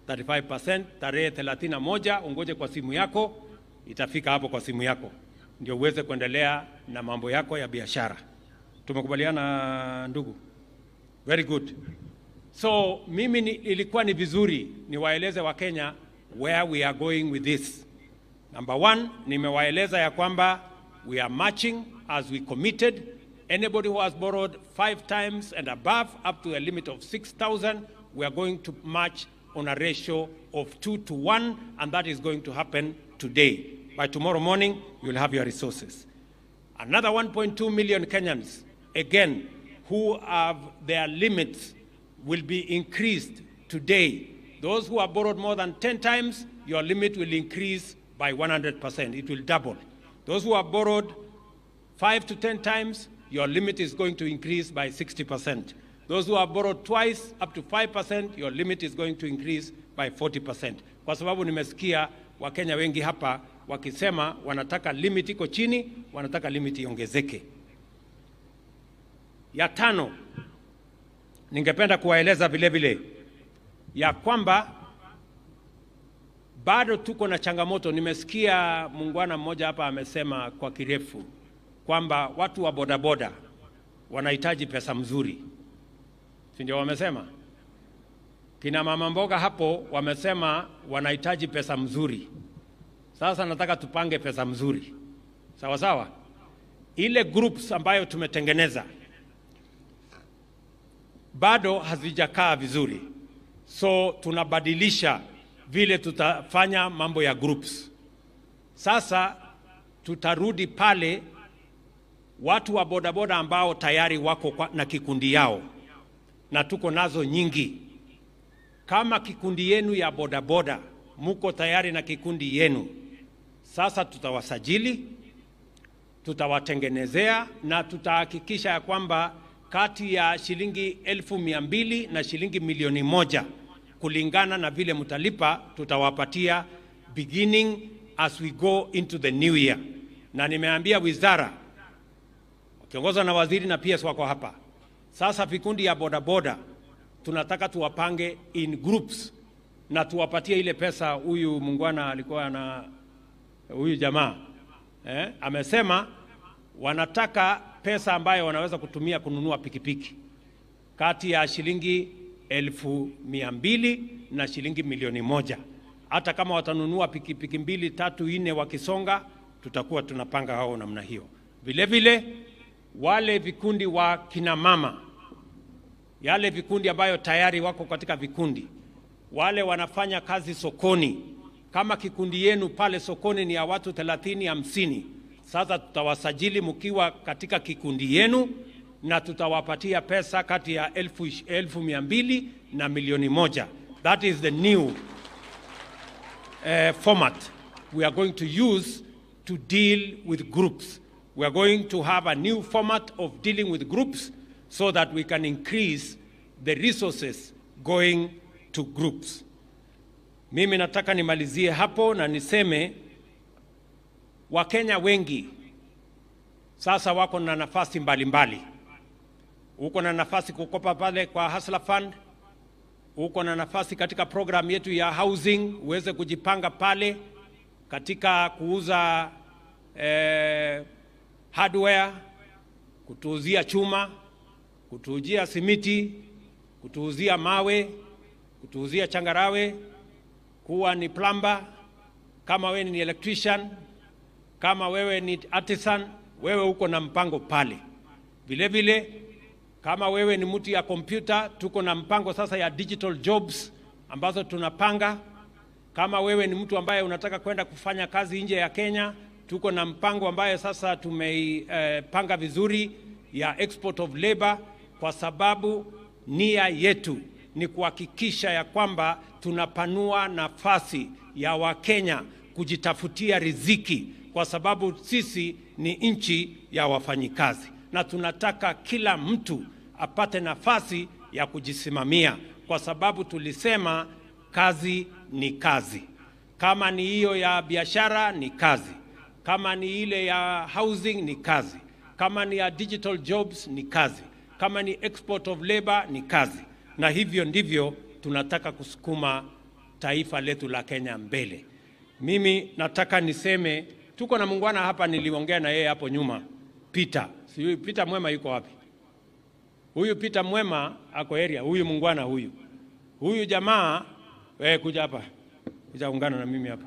35% tarehe 31. Ungoje kwa simu yako, itafika hapo kwa simu yako ndio uweze kuendelea na mambo yako ya biashara. Tumekubaliana ndugu? Very good. So mimi ilikuwa ni vizuri niwaeleze Wakenya where we are going with this. Number one, nimewaeleza ya kwamba we are matching as we committed. Anybody who has borrowed 5 times and above up to a limit of 6,000, we are going to match on a ratio of 2 to 1, and that is going to happen today. By tomorrow morning, you'll have your resources. Another 1.2 million Kenyans, again, who have their limits will be increased today. Those who have borrowed more than 10 times, your limit will increase by 100%. It will double. Those who have borrowed 5 to 10 times, your limit is going to increase by 60%. Those who have borrowed twice, up to 5%, your limit is going to increase by 40%. Kwa sababu nimesikia Wakenya wengi hapa wakisema wanataka limit iko chini, wanataka limit iongezeke. Ya tano, ningependa kuwaeleza vile vile ya kwamba bado tuko na changamoto. Nimesikia muungwana mmoja hapa amesema kwa kirefu kwamba watu wa bodaboda wanahitaji pesa mzuri. Si ndio wamesema? Kina mama mboga hapo wamesema wanahitaji pesa mzuri. Sasa nataka tupange pesa mzuri. Sawa sawa? Ile groups ambayo tumetengeneza bado hazijakaa vizuri. So tunabadilisha vile tutafanya mambo ya groups. Sasa tutarudi pale watu wa bodaboda ambao tayari wako na kikundi yao, na tuko nazo nyingi. Kama kikundi yenu ya bodaboda muko tayari na kikundi yenu, sasa tutawasajili, tutawatengenezea na tutahakikisha ya kwamba kati ya shilingi 200,000 na shilingi 1,000,000 kulingana na vile mtalipa, tutawapatia beginning as we go into the new year. Na nimeambia wizara wakiongozwa na waziri na PS wako hapa, sasa vikundi ya bodaboda tunataka tuwapange in groups na tuwapatie ile pesa. Huyu muungwana alikuwa na huyu jamaa amesema wanataka pesa ambayo wanaweza kutumia kununua pikipiki kati ya shilingi 200,000 na shilingi 1,000,000. Hata kama watanunua pikipiki 2, 3, 4 wakisonga, tutakuwa tunapanga hao namna hiyo. Vile vile wale vikundi wa kina mama, yale vikundi ambayo tayari wako katika vikundi, wale wanafanya kazi sokoni, kama kikundi yenu pale sokoni ni ya watu 30, 50, sasa tutawasajili mkiwa katika kikundi yenu na tutawapatia pesa kati ya 200,000 na 1,000,000. That is the new format we are going to use to deal with groups. We are going to have a new format of dealing with groups so that we can increase the resources going to groups. Mimi nataka nimalizie hapo na niseme Wakenya wengi sasa wako na nafasi mbalimbali. Uko na nafasi kukopa pale kwa Hustler Fund, uko na nafasi katika program yetu ya housing, uweze kujipanga pale katika kuuza hardware, kutuuzia chuma, kutuuzia simiti, kutuuzia mawe, kutuuzia changarawe, kuwa ni plumber, kama wewe ni electrician, kama wewe ni artisan, wewe uko na mpango pale. Vile vile kama wewe ni mtu ya kompyuta, tuko na mpango sasa ya digital jobs ambazo tunapanga. Kama wewe ni mtu ambaye unataka kwenda kufanya kazi nje ya Kenya, tuko na mpango ambaye sasa tumeipanga vizuri ya export of labor, kwa sababu nia yetu ni kuhakikisha ya kwamba tunapanua nafasi ya Wakenya kujitafutia riziki, kwa sababu sisi ni nchi ya wafanyikazi na tunataka kila mtu apate nafasi ya kujisimamia, kwa sababu tulisema kazi ni kazi. Kama ni hiyo ya biashara ni kazi, kama ni ile ya housing ni kazi, kama ni ya digital jobs ni kazi, kama ni export of labor ni kazi. Na hivyo ndivyo tunataka kusukuma taifa letu la Kenya mbele. Mimi nataka niseme tuko na muungwana hapa, niliongea na yeye hapo nyuma, Peter. Sijui Peter Mwema yuko wapi? Huyu Peter Mwema ako area, huyu muungwana huyu. Huyu jamaa, wewe kuja hapa. Kuja ungana na mimi hapa.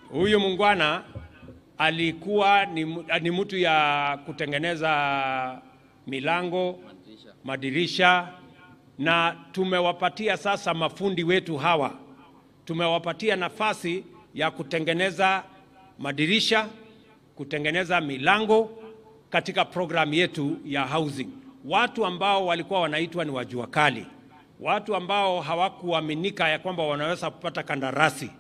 Huyu muungwana alikuwa ni mtu ya kutengeneza milango, madirisha, Na tumewapatia sasa mafundi wetu hawa, tumewapatia nafasi ya kutengeneza madirisha, kutengeneza milango katika program yetu ya housing. Watu ambao walikuwa wanaitwa ni wajua kali, watu ambao hawakuaminika ya kwamba wanaweza kupata kandarasi,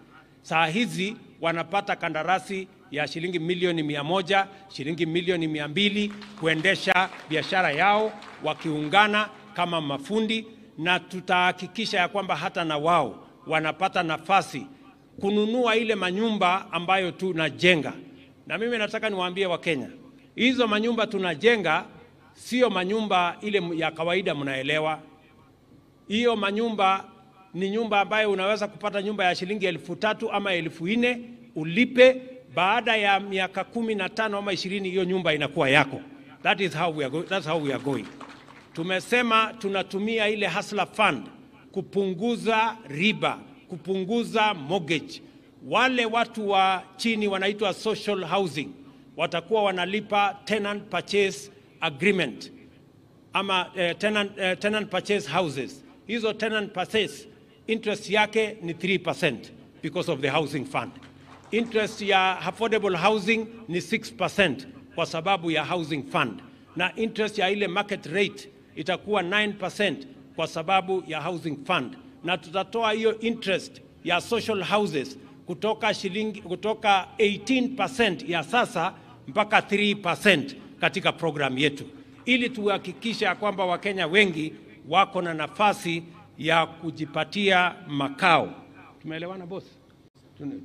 saa hizi wanapata kandarasi ya shilingi milioni 100, shilingi milioni 200 kuendesha biashara yao wakiungana kama mafundi, na tutahakikisha ya kwamba hata na wao wanapata nafasi kununua ile manyumba ambayo tunajenga. Na mimi nataka niwaambie Wakenya, hizo manyumba tunajenga sio manyumba ile ya kawaida mnaelewa. Hiyo manyumba ni nyumba ambayo unaweza kupata nyumba ya shilingi 3,000 ama 4,000 ulipe, baada ya miaka 15 ama 20 hiyo nyumba inakuwa yako. That is how we are going. That's how we are going. Tumesema tunatumia ile Hustler Fund kupunguza riba, kupunguza mortgage. Wale watu wa chini wanaitwa social housing watakuwa wanalipa tenant purchase agreement ama tenant purchase houses. Hizo tenant purchase interest yake ni 3% because of the housing fund. Interest ya affordable housing ni 6% kwa sababu ya housing fund. Na interest ya ile market rate itakuwa 9% kwa sababu ya housing fund. Na tutatoa hiyo interest ya social houses kutoka 18% ya sasa mpaka 3% katika program yetu, ili tuhakikishe kwamba Wakenya wengi wako na nafasi ya kujipatia makao. Tumeelewana boss?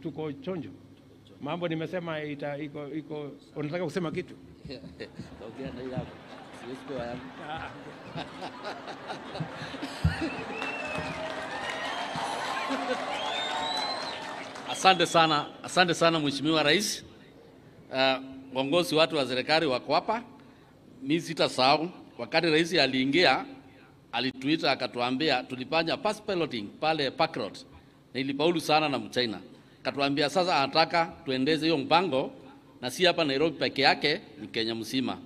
Tuko chonjo. Mambo nimesema iko unataka kusema kitu? Ongea na yako. Siwezi kuwa yangu. Asante sana, asante sana Mheshimiwa Rais. Viongozi watu wa serikali wako hapa. Mimi sitasahau wakati rais aliingia, alituita akatuambia tulifanya pass piloting pale Park Road. Na ilifaulu sana na Mchina. Akatuambia sasa anataka tuendeze hiyo mpango na si hapa Nairobi peke yake, ni Kenya mzima.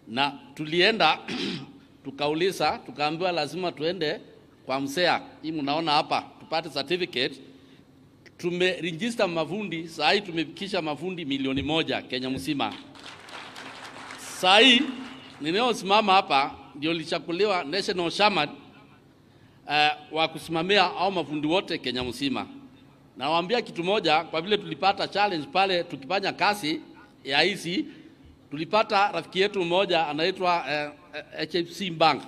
Na tulienda tukauliza, tukaambiwa lazima tuende kwa msea. Hii mnaona hapa tupate certificate. Tumeregister mafundi, saa hii tumefikisha mafundi milioni 1 Kenya mzima. Saa hii ninayosimama hapa ndio lichakuliwa National Chairman wa kusimamia au mafundi wote Kenya mzima. Nawaambia kitu moja, kwa vile tulipata challenge pale tukifanya kazi ya hizi, tulipata rafiki yetu mmoja anaitwa HFC Bank.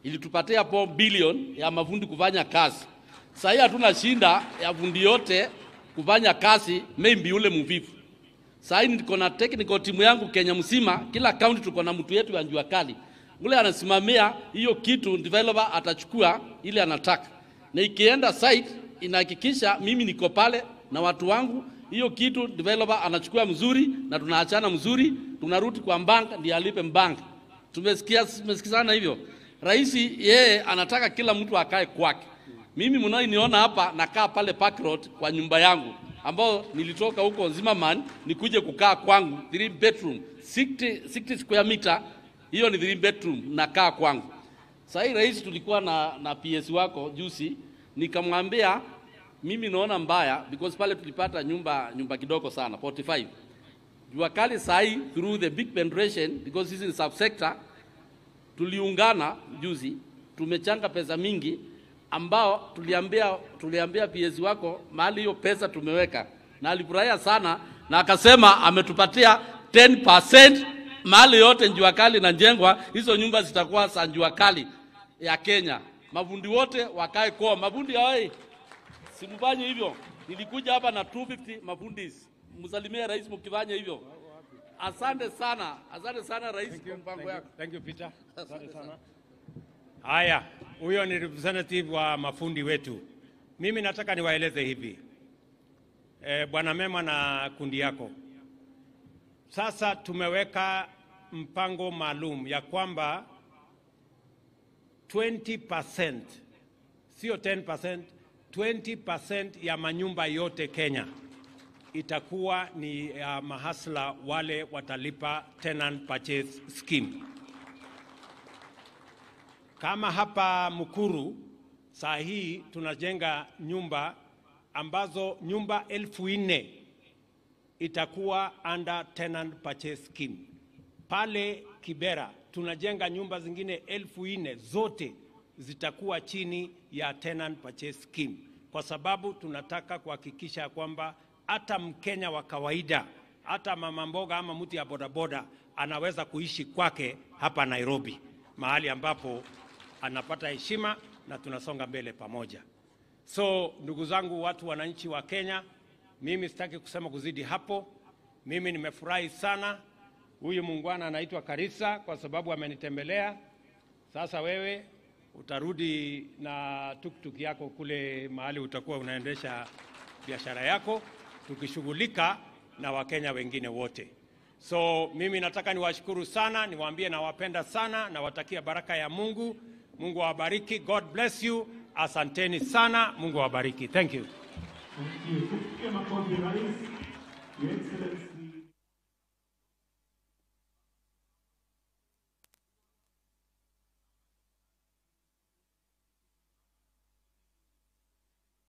Ilitupatia 4 billion ya mafundi kufanya kazi. Sasa hii hatuna shinda ya fundi yote kufanya kazi, maybe yule mvivu. Sasa hii niko na technical team yangu Kenya mzima, kila county tuko na mtu yetu ya jua kali. Ule anasimamia hiyo kitu, developer atachukua ile anataka. Na ikienda site inahakikisha mimi niko pale na watu wangu, hiyo kitu developer anachukua mzuri na tunaachana mzuri, tunarudi kwa bank ndiye alipe bank. Tumesikizana hivyo. Rais yeye anataka kila mtu akae kwake. Mimi mnaoniona hapa nakaa pale Park Road kwa nyumba yangu ambao nilitoka huko Zimmerman nikuje kukaa kwangu 3 bedroom 60 square meter, hiyo ni 3 bedroom nakaa kwangu. Sasa hii rais tulikuwa na PS wako juzi, nikamwambia mimi naona mbaya because pale tulipata nyumba kidogo sana 45. Jua kali sahi through the big penetration because this is subsector, tuliungana juzi tumechanga pesa mingi ambao tuliambia PS wako mahali hiyo pesa tumeweka, na alifurahia sana na akasema ametupatia 10% mahali yote jua kali na njengwa, hizo nyumba zitakuwa za jua kali ya Kenya. Mafundi wote wakae kwa mafundi hawai. Simfanye hivyo. Nilikuja hapa na 250 mafundi. Msalimie rais mkifanya hivyo. Asante sana. Asante sana rais kwa mpango yako. Thank you Peter. Asante sana. Haya, huyo ni representative wa mafundi wetu. Mimi nataka niwaeleze hivi. Bwana Mema na kundi yako. Sasa tumeweka mpango maalum ya kwamba 20%, sio 10%, 20% ya manyumba yote Kenya itakuwa ni mahasla wale watalipa tenant purchase scheme. Kama hapa Mukuru saa hii tunajenga nyumba ambazo nyumba 4,000 itakuwa under tenant purchase scheme. Pale Kibera tunajenga nyumba zingine 4,000, zote zitakuwa chini ya tenant purchase scheme, kwa sababu tunataka kuhakikisha kwamba hata Mkenya wa kawaida, hata mama mboga ama mtu ya bodaboda anaweza kuishi kwake hapa Nairobi, mahali ambapo anapata heshima na tunasonga mbele pamoja. So ndugu zangu, watu wananchi wa Kenya, mimi sitaki kusema kuzidi hapo. Mimi nimefurahi sana. Huyu muungwana anaitwa Karisa kwa sababu amenitembelea. Sasa wewe utarudi na tuktuk yako kule mahali utakuwa unaendesha biashara yako, tukishughulika na Wakenya wengine wote. So mimi nataka niwashukuru sana, niwaambie nawapenda sana, nawatakia baraka ya Mungu. Mungu awabariki. God bless you. Asanteni sana. Mungu awabariki. Thank you. Thank you. Tupigie makofi rais.